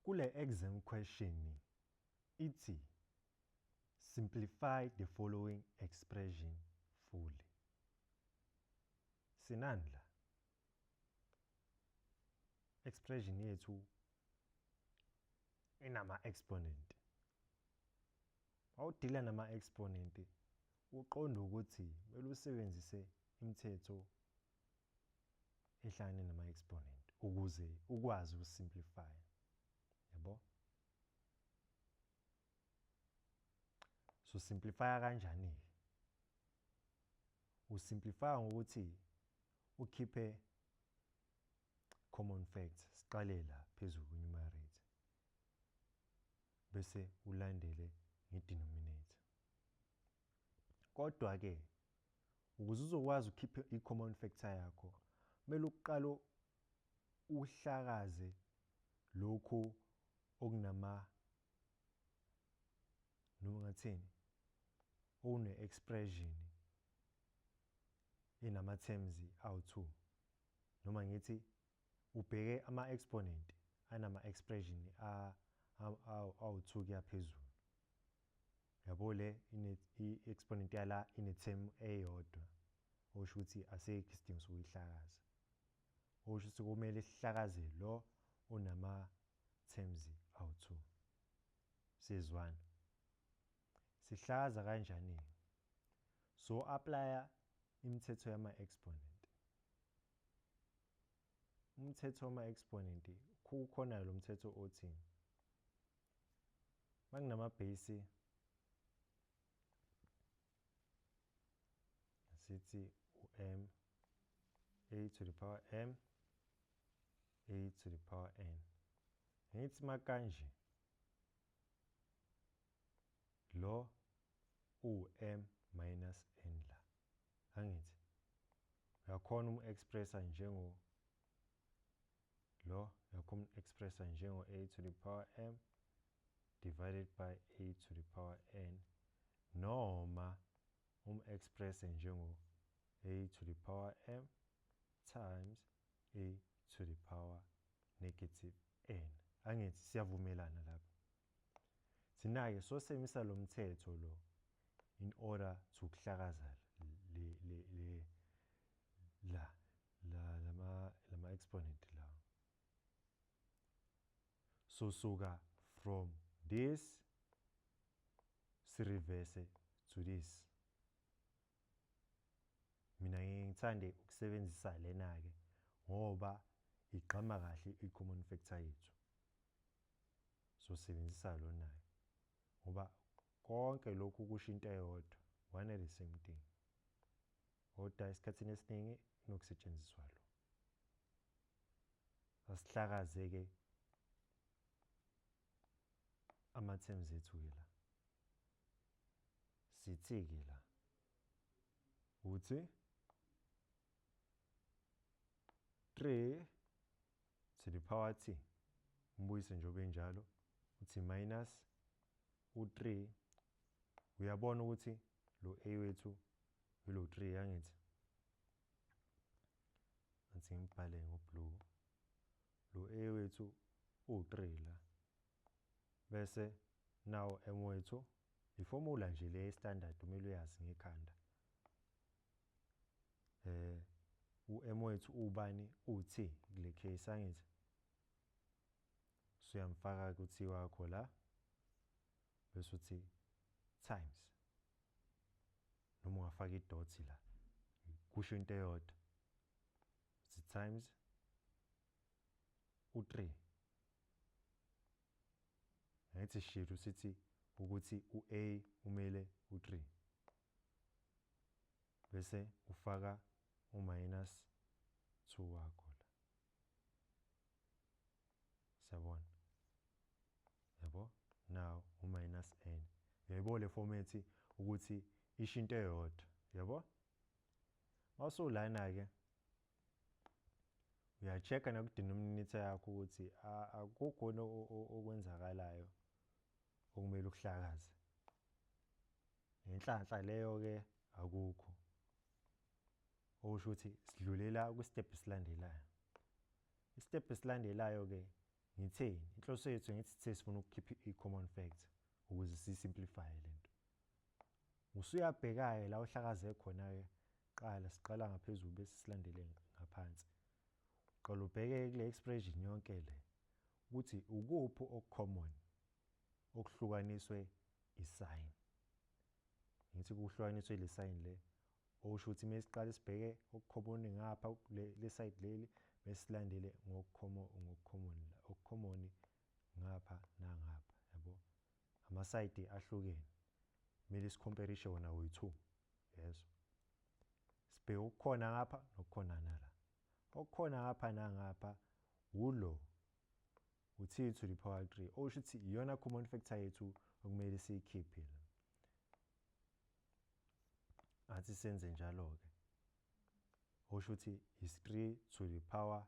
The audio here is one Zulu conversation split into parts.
Kule exam question ithi simplify the following expression fully. Sinani la? Expression yethu inama exponent. Mawudila nama exponent uqonda ukuthi kumele usebenzise imithetho ehlangene nama exponent ukuze ukwazi ukusimplify. Yabo? So simplify kanjani? Usimplify ngokuthi ukhiphe common facts, siqale la phezulu ku-numerator bese ulandele nge-denominator. Kodwa ke ukuze uzokwazi ukukhipha i-common factor yakho kumele uqale uhlakaze lokhu okunama noma ngathini okune-expression enama-terms awu-2, noma ngithi ubheke ama-exponent anama-expression awu-2 kuya phezulu. Yabo le i-exponent yala ine-term eyodwa, okusho ukuthi asikho isidingo sokuyihlakaza, okusho ukuthi kumele sihlakaze lo onama-terms awu-2. Sizwana sihlakaza kanjani? So applya imithetho yama-exponent. Umthetho wama-exponent kukhona lo mthetho othi makunama-base sithi u-m a to the power m a to the power n, ngithi makanje lo u-m minus n la, angithi uyakhona umu-expressa njengo lo, uyakhona umu-expressa njengo a to the power m divided by a to the power n, noma umu-expresse njengo a to the power m times a to the power negative n. Angithi siyavumelana lapha. Thina-ke sosebenzisa lo mthetho lo in order to kuhlakaza le le le la la lama lama exponent la. So suka from this si reverse to this. Mina ngithande ukusebenzisa lena ke ngoba igqama kahle i-common factor yethu. So sebenzisa lona ngoba konke lokhu kusho into eyodwa, one and the same thing. Kodwa esikhathini esiningi kunokusetshenziswa lo. Asihlakaze ke ama-terms ethu ke la. Sithi ke la uthi 3 to the power t, umbuyise nje obenjalo, uthi minus u3. Uyabona ukuthi lo a wethu ilo 3, angithi athi ngibhale ngoblue, lo a wethu u3 la, bese nawo m wethu iformula nje le standard kumele uyazi ngekhanda. U-m wethu ubani? U-t kule case, angithi siyamfaka ku-t wakho la, bese uthi times, noma ungafaka idot la kusho into eyodwa, uthi times u3. Ngithi shilo sithi ukuthi u-a umele u3, bese ufaka u-minus 2 wakho la. Siyabona, yabo? Now u-minus n, uyayibona le format ukuthi isho into eyodwa, yabo? Mawusulana ke uya-check-a naku-denominator yakho ukuthi akukho okwenzakalayo okumele ukuhlakaze. Ngenhlanhla leyo ke akukho, okusho ukuthi sidlulela kwi-step esilandelayo. I-step esilandelayo ke Ngitheni? Inhloso yethu ngithi sithe sifuna ukukhipha i-common factor ukuze sisimplifye lento. Usuyabheka-ke la uhlakaze khona-ke qala siqala ngaphezulu bese silandele ngaphansi. Uqala ubheke kule expression yonke le ukuthi ukuphi okucommon okuhlukaniswe isign. Ngithi kuhlukaniswe le sign le okusho ukuthi uma siqale sibheke okucommon ngapha le side leli bese silandele ngokucommon ngokucommon la okucommon ngapha nangapha yabo amasayidi ahlukene kumele sikhomperishe wona woyi-two yeso sibheke okukhona ngapha nokukhona nala okukhona ngapha nangapha ulo u-t to the power 3 okusho ukuthi iyona common factor yethu okumele siyikhiphe la athi senze njalo-ke okusho ukuthi is 3 to the power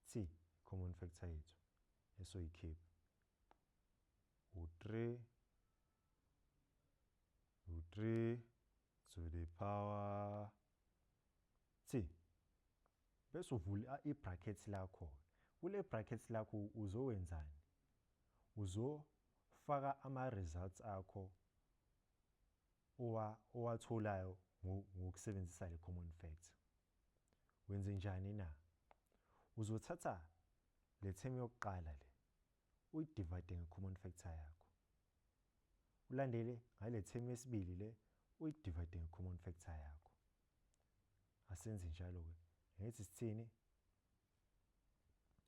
t common factor yethu esoyikhipha u-3 u-3 to the power t bese uvula i-bracket lakho kule bracket lakho uzowenzani uzofaka ama-results akho owatholayo ngokusebenzisa le common factor wenze njani na uzothatha le term yokuqala le uyidivide nge-common factor yakho ulandele ngale term yesibili le uyidivide nge-common factor yakho asenze njalo-ke ngithi sithini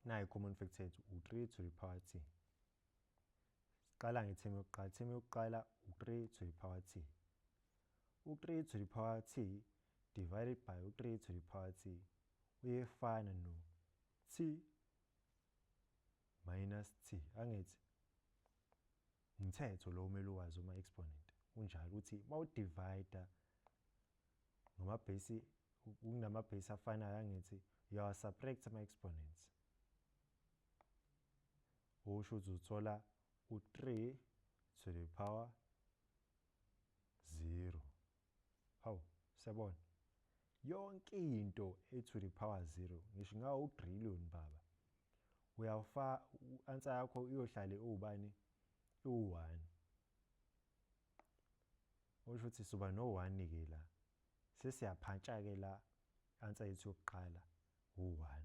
nayi i-common factor yethu u-3 to the power t siqala ngethemu yokuqala ithemu yokuqala u-3 to the power t u-3 to the power t divided by u-3 to the power t uyefana no t minus t angithi umthetho lo kumele uwazi uma exponent unjalo ukuthi uma udivide ngamabhesi kunamabhesi afanayo angithi uyawa-subtract ama-exponents okusho ukuthi uthola u-3 to the power 0 hawu siyabona yonke into e-to the power 0 ngisho ngawo u-trillion baba uyafa answer yakho iyohlale uwubani iwu-1 okusho ukuthi soba no-1 ke la sesiyaphantsha ke la answer yethu yokuqala u-1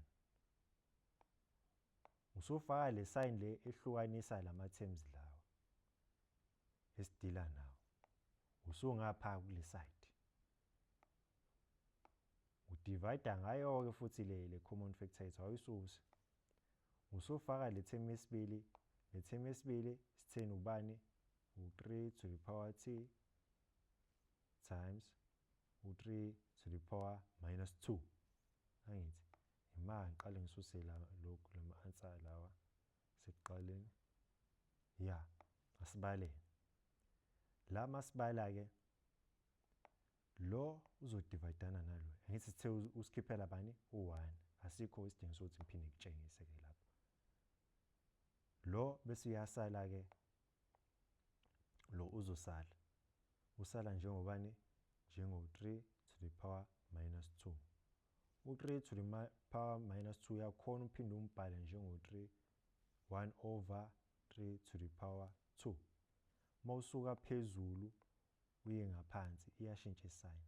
usufaka le sign le ehlukanisa lama terms lawa esidila nawo usungapha kule side udivide ngayo ke futhi le le common factor yethu awuyisusi usufaka le term yesibili le term yesibili sitheni ubani u3 to the power t times u3 to the power minus 2 angithi ima ngiqale ngisuse la lokhu lama answer lawa sekuqaleni ya asibaleni la masibala ke lo uzodivayidana nalo angithi sithe usikhiphela bani u-1 asikho isidingo sokuthi ngiphinde ngitshengise ke lapho lo bese uyasala ke lo uzosala usala njengobani njengo-3 to the power minus 2 u-3 to the power minus 2 uyakhona uphinde umbhale njengo-3 1 over 3 to the power 2 uma usuka phezulu uye ngaphansi iyashintsha isign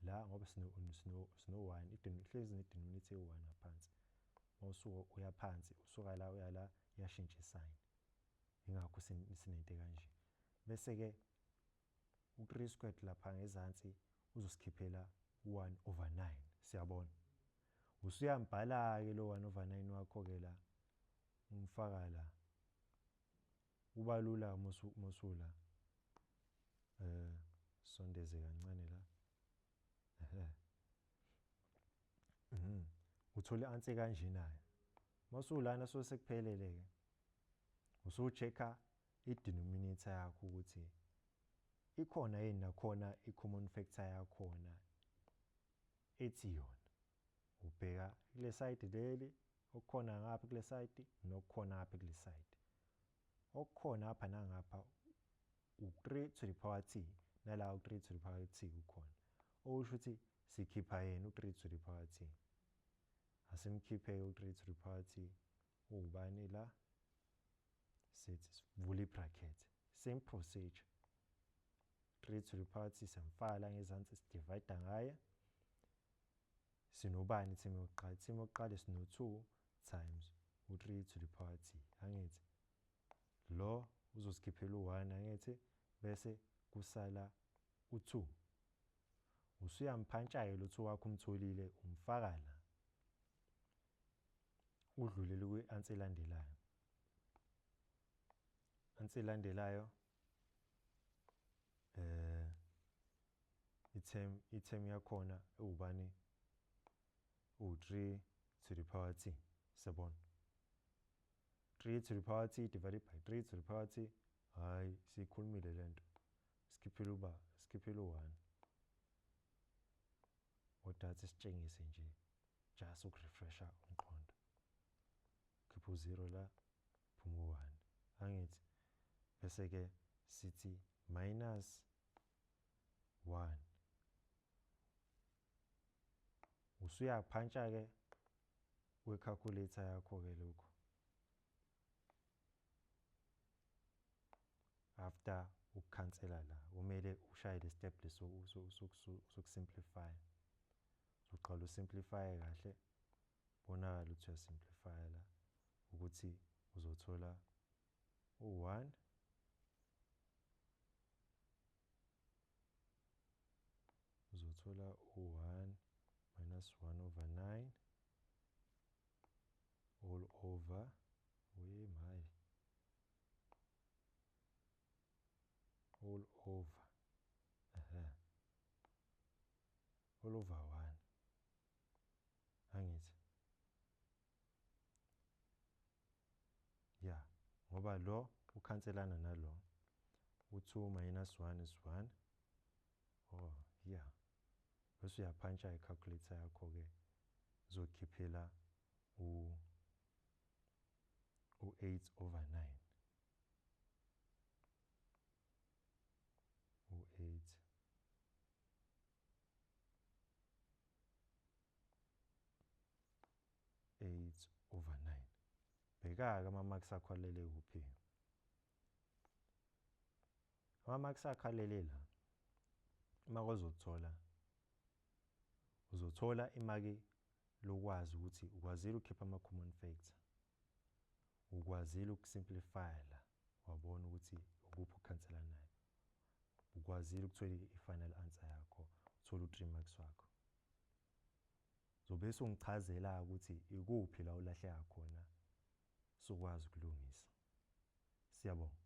la ngoba sino-1 hlezi ne-denominator ewu-1 ngaphansi uma usuka uya phansi usuka la uya la iyashintsha isign ingakho sinento kanje bese-ke u-3 squared lapha ngezansi uzosikhiphela u-1 over 9 siyabona usuyambhala-ke lo 1 over 9 wakho-ke la umfaka la uba lula musula eh sondeze kancane la ehe mhm uthole answer kanje nayo masulana so sekuphelele ke usuchecka i-denominator yakho ukuthi ikhona yini nakhona i-common factor yakhona ethi yona ubheka kule side leli okukhona ngapha kule side nokukhona ngapha kule side okukhona apha nangapha u-3 to the power t nala u-3 to the power t kukhona okusho ukuthi sikhipha yena u-3 to the power t asimkhiphe u-3 to the power t uwubani la Sithi sivule i-bracket, same procedure. 3 to the power t siyamfaka la ngezansi, sidivide ngaye. Sinobani ithemu yokuqala? Ithemu yokuqala sino-2 times u-3 to the power t, angithi lo uzosikhiphela u-1, angithi bese kusala u-2. Usuyamphantsha-ke lo 2 wakho umtholile, umfaka la, udlulele kwi-answer elandelayo. Answer elandelayo i-term yakhona ewubani? U-3 to the power t. Siyabona 3 to the power t divided by 3 to the power t. Hayi, siyikhulumile lento, sikhiphile uba, sikhiphile u-1, kodwa athi sitshengise nje just ukurefresha umqondo. Khipha u-0 la, phuma u-1, angithi bese ke sithi minus 1. Usuyaphantsha ke kwe-calculator yakho ke lokho after ukukhansela la, kumele ushaye le step leso sokusimplify. Uzoqala usimplify kahle, bonakala ukuthi uyasimplify la ukuthi uzothola u-1 uzothola u-1 minus 1 over 9 all over we my all over all over 1, angithi ya, ngoba lo ukhanselana nalo, u-2 minus 1 is 1. Oh yeah, bese uyaphantsha i-calculator yakho ke, uzokhiphela u-8 over 9, u-8 8 over 9. Bheka-ke ama-marks akho alele kuphi. Ama-marks akho alele la. Uma uzothola, uzothola imaki lokwazi ukuthi ukwazile ukukhipha ama-common factor, ukwazile ukusimplify la, wabona ukuthi ukuphi ukukhansela nayo, ukwazile ukuthola i-final answer yakho, uthola u-3 marks wakho. Zobe sungichazela ukuthi ikuphi la ulahleka khona, sokwazi ukulungisa. Siyabonga.